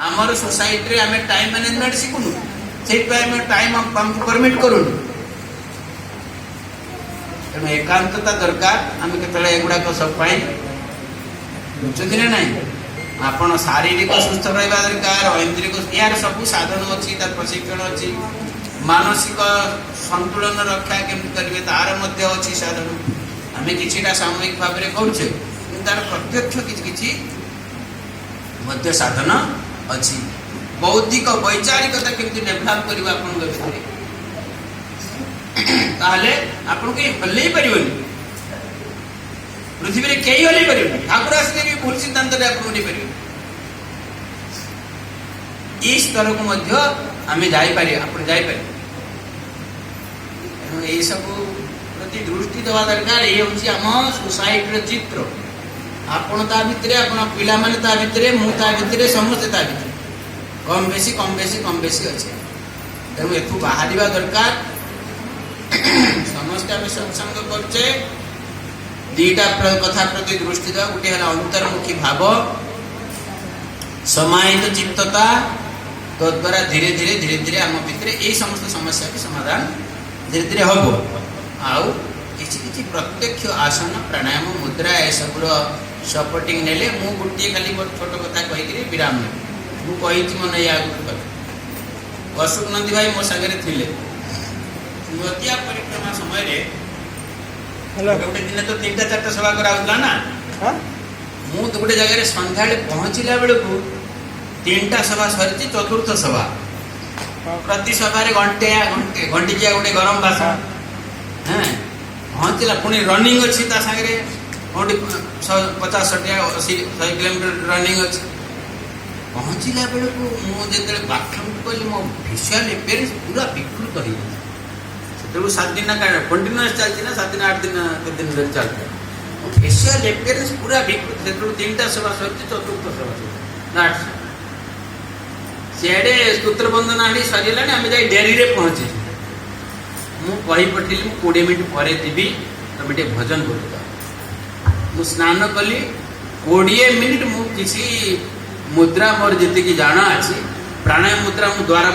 ଆମର ସୋସାଇଟିରେ ଆମେ ଟାଇମ୍ ମ୍ୟାନେଜମେଣ୍ଟ ଶିଖୁନୁ, ସେଇଥିପାଇଁ ଆମେ ଟାଇମ୍ ଆମକୁ ପରମିଟ୍ କରୁନୁ। ତେଣୁ ଏକାନ୍ତତା ଦରକାର। ଆମେ କେତେବେଳେ ଏଗୁଡ଼ାକ ସବୁ ପାଇଁ ବୁଝୁଛନ୍ତି ନା ନାଇଁ? ଆପଣ ଶାରୀରିକ ସୁସ୍ଥ ରହିବା ଦରକାର, ଐନ୍ଦ୍ରିକ, ଏହାର ସବୁ ସାଧନ ଅଛି, ତାର ପ୍ରଶିକ୍ଷଣ ଅଛି। ମାନସିକ ସନ୍ତୁଳନ ରକ୍ଷା କେମିତି କରିବେ, ତାର ମଧ୍ୟ ଅଛି ସାଧନ। ଆମେ କିଛିଟା ସାମୂହିକ ଭାବରେ କରୁଛେ, କିନ୍ତୁ ତାର ପ୍ରତ୍ୟକ୍ଷ କିଛି କିଛି ମଧ୍ୟ ସାଧନ ଅଛି। ବୌଦ୍ଧିକ ବୈଚାରିକତା କେମିତି ଡେଭଲପ କରିବ ଆପଣଙ୍କ ଭିତରେ, ତାହେଲେ ଆପଣଙ୍କୁ କେହି ହଲେଇ ପାରିବନି। ପୃଥିବୀରେ କେହି ହଲେଇ ପାରିବେନି। ଠାକୁର ଆସିଲେ ବି ଭୁଲ ସିଦ୍ଧାନ୍ତରେ ଆପଣଙ୍କୁ ନେଇପାରିବେନି। ଏଇ ସ୍ତରକୁ ମଧ୍ୟ ଆମେ ଯାଇପାରିବା, ଆପଣ ଯାଇପାରିବେ। ତେଣୁ ଏଇସବୁ ପ୍ରତି ଦୃଷ୍ଟି ଦେବା ଦରକାର। ଏଇ ହେଉଛି ଆମ ସୋସାଇଟିର ଚିତ୍ର। ଆପଣ ତା ଭିତରେ, ଆପଣ ପିଲାମାନେ ତା ଭିତରେ, ମୁଁ ତା ଭିତରେ, ସମସ୍ତେ ତା ଭିତରେ କମ୍ ବେଶୀ, କମ୍ ବେଶୀ, କମ୍ ବେଶୀ ଅଛି। ତେଣୁ ଏଠୁ ବାହାରିବା ଦରକାର। ସମସ୍ତେ ଆମେ ସତ୍ସଙ୍ଗ କରୁଛେ। ଦିଟା କଥା ପ୍ରତି ଦୃଷ୍ଟି ଦେବା। ଗୋଟିଏ ହେଲା ଅନ୍ତର୍ମୁଖୀ ଭାବ, ସମାହିତ ଚିତ୍ତତା। ତଦ୍ୱାରା ଧୀରେ ଧୀରେ ଧୀରେ ଧୀରେ ଆମ ଭିତରେ ଏଇ ସମସ୍ତ ସମସ୍ୟା ବି ସମାଧାନ ଧୀରେ ଧୀରେ ହବ। ଆଉ କିଛି କିଛି ପ୍ରତ୍ୟକ୍ଷ ଆସନ, ପ୍ରାଣାୟାମ, ମୁଦ୍ରା ଏସବୁର ସପୋର୍ଟିଂ ନେଲେ, ମୁଁ ଗୋଟିଏ ଖାଲି ଗୋଟେ ଛୋଟ କଥା କହିକିରି ବିରାମ ନେବି। ମୁଁ କହିଛି ମନେ ଏଇ ଆଗରୁ କଥା। ଅଶୋକ ନନ୍ଦୀ ଭାଇ ମୋ ସାଙ୍ଗରେ ଥିଲେ ନଦିଆ ପରିକ୍ରମା ସମୟରେ। ହ୍ୟାଲୋ। ଗୋଟେ ଦିନ ତ ତିନିଟା ଚାରିଟା ସଭା କରାହଉଥିଲା ନା। ହଁ। ମୁଁ ତ ଗୋଟେ ଜାଗାରେ ସନ୍ଧ୍ୟାବେଳେ ପହଞ୍ଚିଲା ବେଳକୁ ତିନିଟା ସଭା ସରିଛି, ଚତୁର୍ଥ ସଭା। ପ୍ରତି ସଭାରେ ଘଣ୍ଟେ ଘଣ୍ଟେ ଘଣ୍ଟିକିଆ ଗୋଟେ ଗରମ ଭାଷଣ। ହଁ, ପହଞ୍ଚିଲା, ପୁଣି ରନିଂ ଅଛି ତା ସାଙ୍ଗରେ, କୋଉଠି 50, 60, 80, 100 କିଲୋମିଟର ରନିଂ ଅଛି। ପହଞ୍ଚିଲା ବେଳକୁ ମୁଁ ଯେତେବେଳେ ବାଥରୁମକୁ ଗଲି, ମୋ ଫେସିଆଲ ଏପିୟରେନ୍ସ ପୁରା ବିକୃତ ହେଇଯାଇଛି। ସେତେବେଳକୁ 7 ଦିନ କଣ୍ଟିନ୍ୟୁଅସ୍ ଚାଲିଛି ନା, 7 ଦିନ, 8 ଦିନ, କେତେ ଦିନ ଧରି ଚାଲିଥିଲା। ମୋ ଫେସିଆଲ ଏପିୟରେନ୍ସ ପୁରା ବିକୃତ। ସେତେବେଳକୁ ତିନିଟା ସଭା ସରିଛି, ଚତୁର୍ଥ ସଭା ସରିଛି ନା ଆଠ। ସିଆଡ଼େ ସ୍ତୋତ୍ର ବନ୍ଦନା ଆଣି ସରିଗଲାଣି, ଆମେ ଯାଇ ଡେରିରେ ପହଞ୍ଚିଛୁ। ମୁଁ କହି ପଠେଇଲି, ମୁଁ 20 ମିନିଟ୍ ପରେ ଯିବି, ତମେ ଟିକେ ଭଜନ କରୁଥାଅ। ମୁଁ ସ୍ନାନ କଲି, 20 ମିନିଟ୍ ମୁଁ କିଛି ମୁଦ୍ରା ମୋର ଯେତିକି ଜାଣା ଅଛି, ପ୍ରାଣାୟାମ ମୁଦ୍ରା, ମୁଁ ଦ୍ୱାର